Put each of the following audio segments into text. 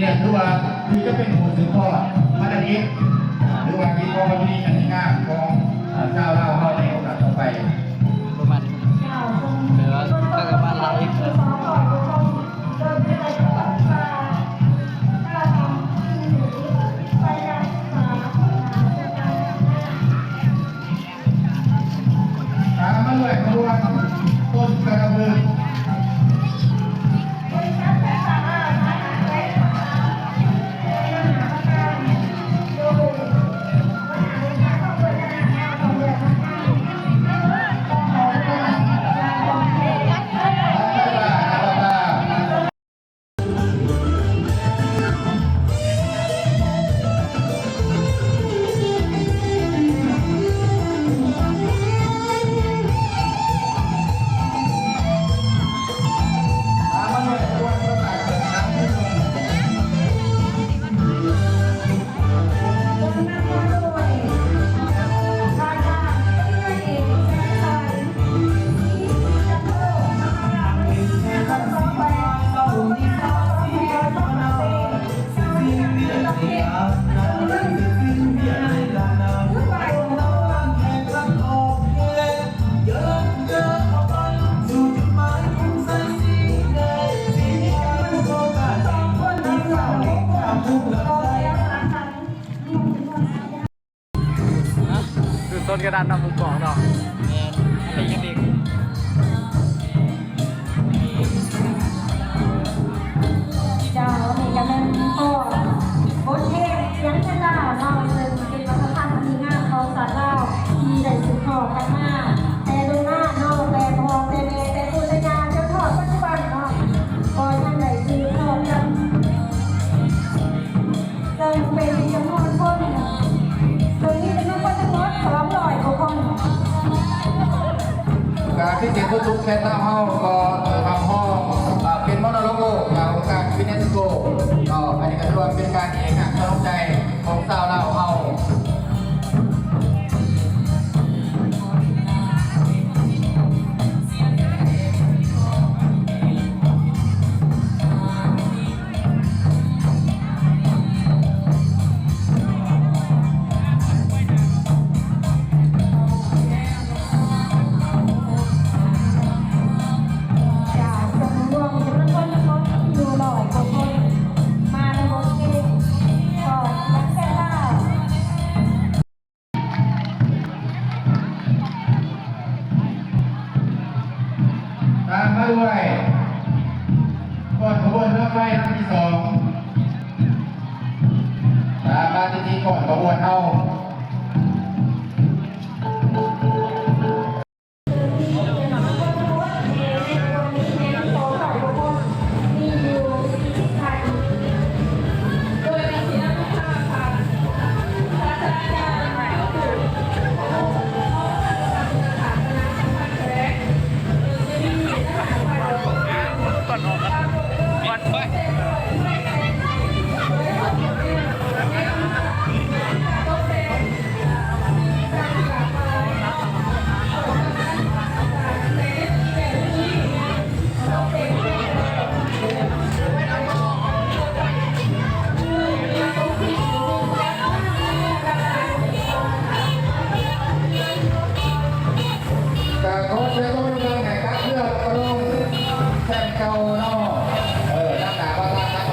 ນີ້ຖືວ່າຄືຈະເປັນຜູ້ສືບທອດມາດຳເອງ ຫຼືວ່າກິດຂອງປະເພນີອັນດີງາມຂອງ ເອີ ຊາວລາວເຮົາໃນໂອກາດຕໍ່ໄປ. ປະມານນີ້ ແປວ່າເຂົາກໍມາຫຼາຍອີກ. ຕາມມາດ້ວຍຂະບວນຕົ້ນກະລະເບີງ. ຄືຕົ້ນກະດານນຳໝູ່ກອງເນາະ. ແມ່ນ ອັນນີ້ກະເດັກ. ເຈົ້າ ອັນນີ້ກະແມ່ນ ກໍບົດເພງສຽງແຄນລາວເນາະ ເຊິ່ງເປັນວັດທະນະທຳອັນດີງາມຂອງຊາວລາວ ທີ່ໄດ້ສືບທອດກັນມາແຕ່ດົນນານເນາະ ແຕ່ພໍ່ແຕ່ແມ່ ແຕ່ປູ່ແຕ່ຍ່າ ຈົນຮອດປັດຈຸບັນເນາະ ກໍຍັງໄດ້ສືບທອດກັນ ເຊິ່ງເປັນຈຳນວນຄົນ ເຊິ່ງມີຈຳນວນຄົນທັງໝົດສອງຮ້ອຍກວ່າຄົນ. ການພິເສດສຸດໆ ແຄນລາວເຮົາກໍ ເອີ ຮັບຮອງ ເປັນມໍລະດົກໂລກຈາກອົງການຢູເນສໂກເນາະ. ອັນນີ້ກໍຖືວ່າເປັນການເອກກະພາບໃຈຂອງຊາວລາວເຮົາ. ຈາກຈຳນວນຄົນທັງໝົດມີຢູ່ຮ້ອຍກວ່າຄົນ ມາໃນບົດເພງຂອງແຄນລາວ. ຕາມມາດ້ວຍ ຂະບວນເຮືອໄຟລຳທີສອງ ຕາມມາຕິດໆ ຂະບວນເຮົາ. ກະຂໍສະແດງຄວາມເປັນຫ່ວງໃຫ້ກັບເຮືອກະດົງແຊມເກົ່າເນາະ ເອີ ນຳໜ້າວ່າລານ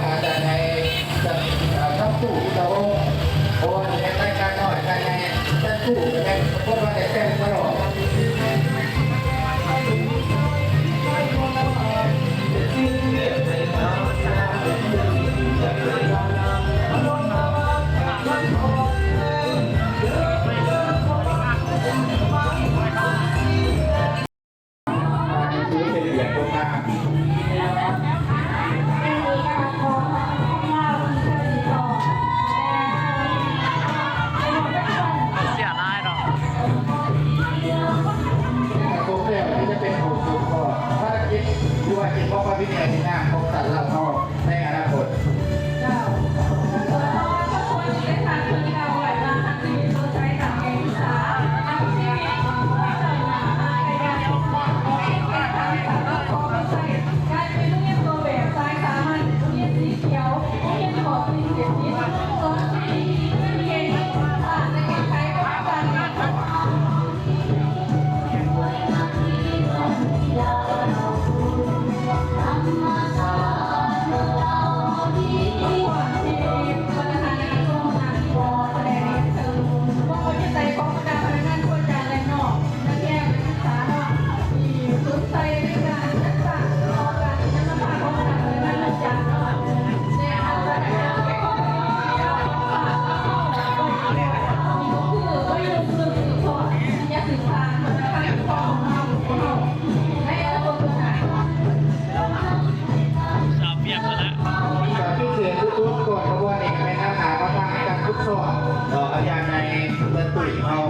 ເຮົາ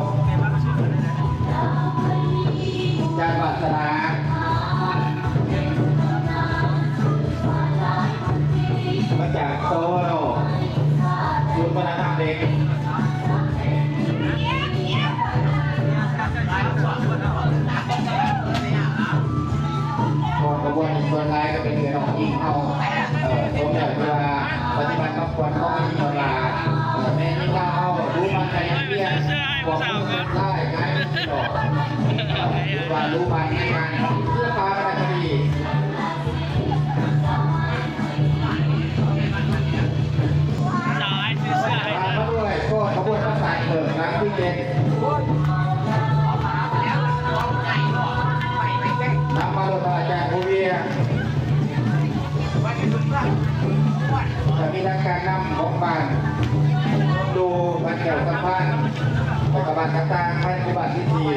ຈາກວາດສະໜາ ມາຈາກ ສວນ ສູນວັດທະນະທຳເດັກ. ກ່ອນຂະບວນນີ້ ສ່ວນຫຼາຍກໍເປັນເອື້ອຍນ້ອງຍິງເຮົາ ເອີ ສົມໃຈທີ່ວ່າປະຕິບັດຄຳຂວັນຂອງແມ່ຍິງນ້ອຍຫຼ້າ ເອີ ແມ່ຍິງລາວເຮົາ ຮູ້ມັນໃນວຽກ ພວກຄົນຮ້າຍກາຍເປັນດອກ ເອີ ຫຼືວ່າຮູ້ມັນໃນງານສິລະປະວັນນະຄະດີ. ຕາມມາດ້ວຍ ກໍຂະບວນປະສາດເພີ່ມ ຫຼັງທີເຈັດ ນຳມາໂດຍພະອາຈານພູວຽ ຈະມີທັງການນຳຂອງບ້ານ ໂດ ບ້ານແກ້ວສຳພັນ ແລະກະບ້ານຕ່າງໆ ພາຍໃນໝູ່ບ້ານທີສີ່.